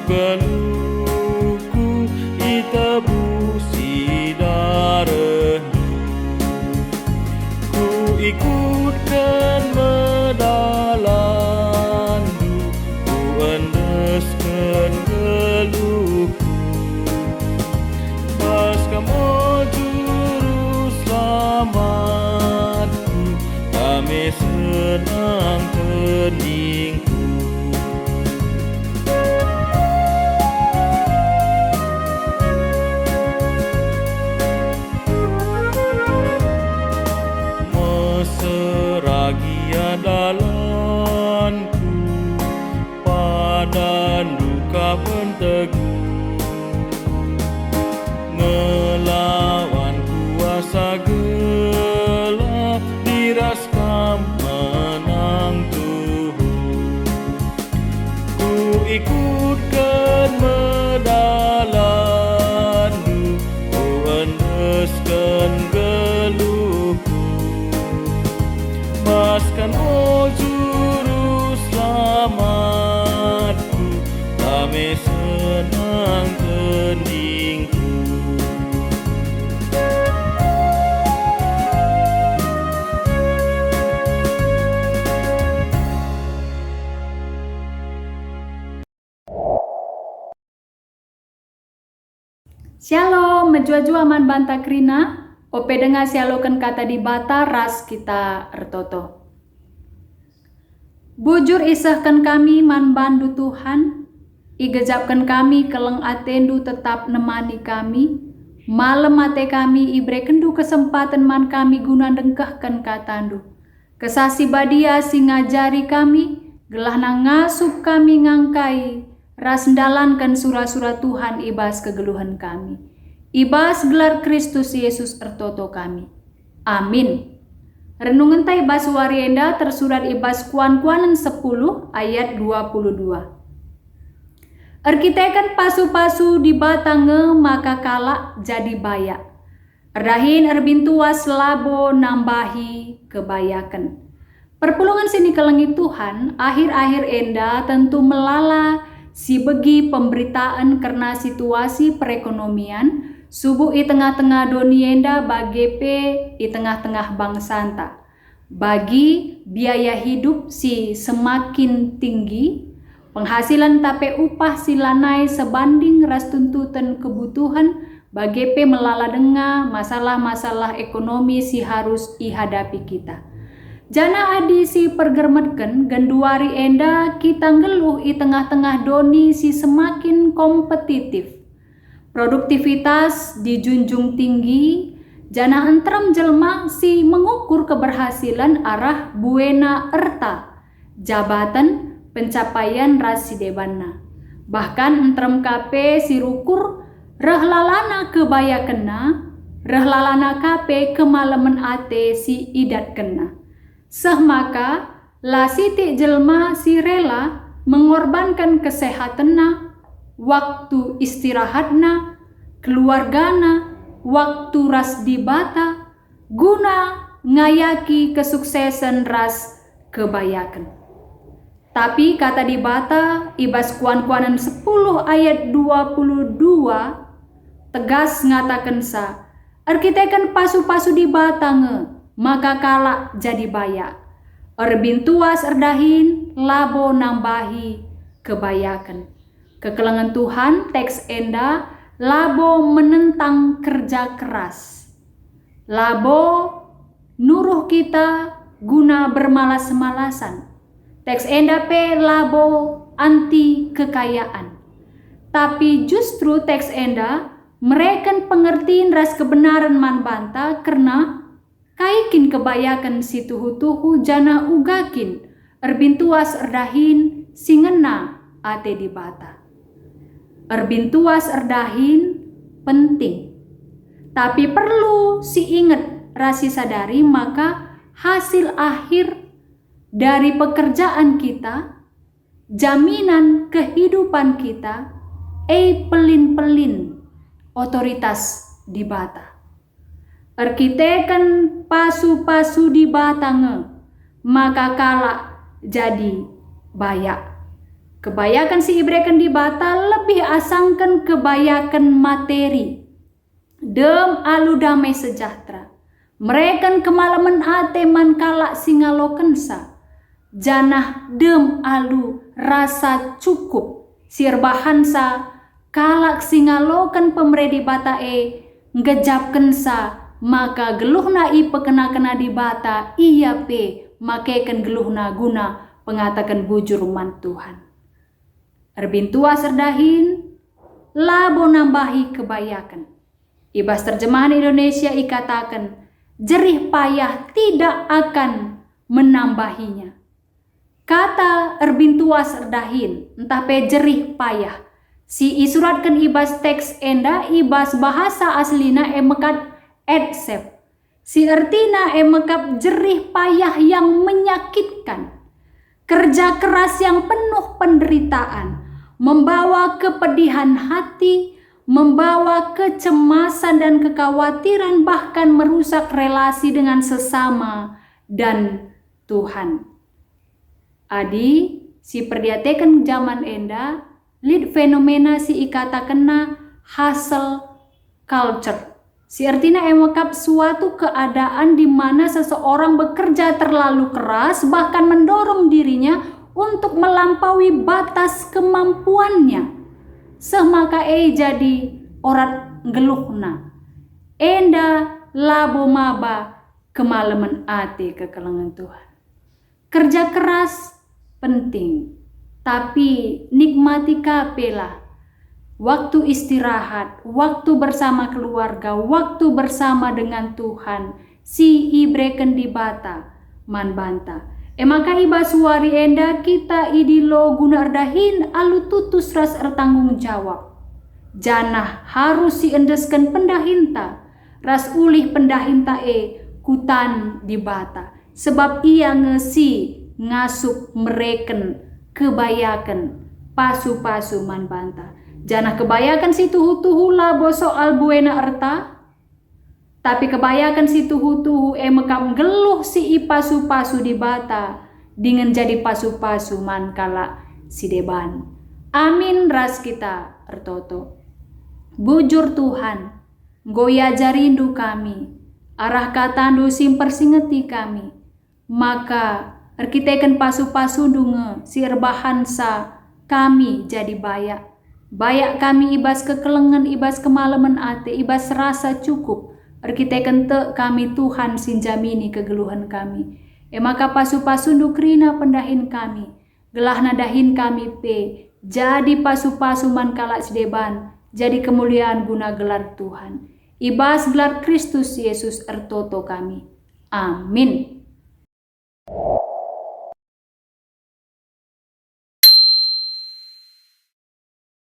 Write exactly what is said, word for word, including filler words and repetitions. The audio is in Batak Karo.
Geluhku itebusi darehNdu. Kuikutken me dalanNdu, kuendesken geluhku. Bas Kam, o Juru Selamatku, dame senang keningku. Mesera gia dalanku, padanNdu kap entegu. Ngelawan kuasa gelap, i ras Kam menang tuhu. Kuikutken me dalanNdu, kuendesken geluhku. Bas Kam, o Juru Selamatku, dame senang keningku. Shalom, mejuah-juah man banta kerina, ope denga sialoken Kata Dibata ras kita ertoto. Bujur isehken kami man banNdu Tuhan, igejapken kami keleng ateNdu tetap nemani kami, malem ate kami iberekenNdu kesempaten man kami guna ndengkehken KataNdu. Kesah Si Badia si ngajari kami, gelahna ngasup kami ngangkai ras ndalanken sura-sura Tuhan i bas kegeluhen kami. I bas gelar Kristus Yesus ertoto kami. Amin. Renungenta i bas wari enda tersurat i bas Kuan-kuanen sepuluh ayat dua puluh dua. Erkiteken pasu-pasu Dibata nge maka kalak jadi bayak. Erdahin erbintuas labo nambahi kebayaken. Perpulungen si nikelengi Tuhan, akhir-akhir enda tentu melala si begi pemberitaen kerna situasi perekonomian, subuk i tengah-tengah doni enda bage pe i tengah-tengah bangsanta. Bagi biaya hidup si semakin tinggi, penghasilen tape upah si lanai sebanding ras tuntuten kebutuhen, bage pe melala denga masalah-masalah ekonomi si harus ihadapi kita. Janah adi si pergermetken, genduari enda kita nggeluh i tengah-tengah doni si semakin kompetitif. Produktivitas dijunjung tinggi, janah nterem jelma si mengukur keberhasilan arah buena erta, jabaten, pencapaian ras si debanna. Bahkan nterem ka pe si rukur reh lalana kebayakenna, reh lalana ka pe kemalemen ate si idatkenna. Seh maka la sitik jelma si rela mengorbanken kesehatenna, waktu istirahatna, keluargana, waktu ras Dibata, guna ngayaki kesuksesen ras kebayaken. Tapi Kata Dibata i bas Kuan-kuanen sepuluh ayat dua puluh dua tegas ngatakensa, erkiteken pasu-pasu Dibata nge maka kalak jadi bayak. Erbintuas erdahin labo nambahi kebayaken. Kekelengen Tuhan, teks enda labo menentang kerja keras. Labo nuruh kita guna bermalas-malasan. Teks enda pe labo anti kekayaan. Tapi justru teks enda mereken pengertin ras kebenaren man banta kerna kai kin kebayaken si tuhu-tuhu janah uga kin erbintuas erdahin si ngena ate Dibata. Erbintuas erdahin penting. Tapi perlu si inget ras si sadari maka hasil akhir dari pekerjaan kita, jaminan kehidupan kita, e pelin-pelin otoritas Dibata. Erkiteken pasu-pasu Dibata nge maka kalak jadi bayak. Kebayaken si ibereken Dibata lebih asangken kebayaken materi. Dem alu damai sejahtera, mereken kemalemen ate man kalak si ngalokensa, janah dem alu rasa cukup si erbahansa kalak si ngaloken pemere Dibata e nggejapkensa maka geluhna ipekena-kena Dibata, ia pe makeken geluhna guna pengataken bujur man Tuhan. Erbintuas erdahin, labo nambahi kebayaken. I bas terjemahan Indonesia ikataken, jerih payah tidak akan menambahinya. Kata erbintuas erdahin, ntah pe jerih payah, si isuratken i bas teks enda i bas bahasa aslina e mekap etsep, si ertina e mekap jerih payah yang menyakitkan. Kerja keras yang penuh penderitaan, membawa kepedihan hati, membawa kecemasan dan kekhawatiran, bahkan merusak relasi dengan sesama dan Tuhan. Adi si perdiateken jaman enda, lit fenomena si ikatakenna hustle culture, si ertina e mekap suatu keadaan di mana seseorang bekerja terlalu keras, bahkan mendorong dirinya untuk melampaui batas kemampuannya, seh maka e jadi orat nggeluhna. Enda labo maba kemalemen ate kekelengen Tuhan. Kerja keras penting, tapi nikmati ka pe lah waktu istirahat, waktu bersama keluarga, waktu bersama dengan Tuhan si ibereken Dibata man banta. E maka i bas wari enda kita idilo guna erdahin alu tutus ras ertanggung jawab, janah harus si endesken pendahinta ras ulih pendahinta e ku tan Dibata, sebab Ia nge si ngasup mereken kebayaken pasu-pasu man banta. Janah kebayaken si tuhu-tuhu labo soal buena erta, tapi kebayaken si tuhu-tuhu e mekap nggeluh si ipasu-pasu Dibata dingen jadi pasu-pasu man kalak si deban. Amin ras kita ertoto. Bujur Tuhan, enggo iajarindu kami, arah kataNdu si mpersingeti kami, maka erkiteken pasu-pasuNdu nge si erbahansa kami jadi bayak. Bayak kami i bas kekelengen, i bas kemalemen ate, i bas rasa cukup, erkiteken tek kami Tuhan si njamini kegeluhen kami. E maka pasu-pasuNdu kerina pendahin kami, gelahna dahin kami pe jadi pasu-pasu man kalak si deban, jadi kemulian guna gelar Tuhan. I bas gelar Kristus Yesus ertoto kami. Amin.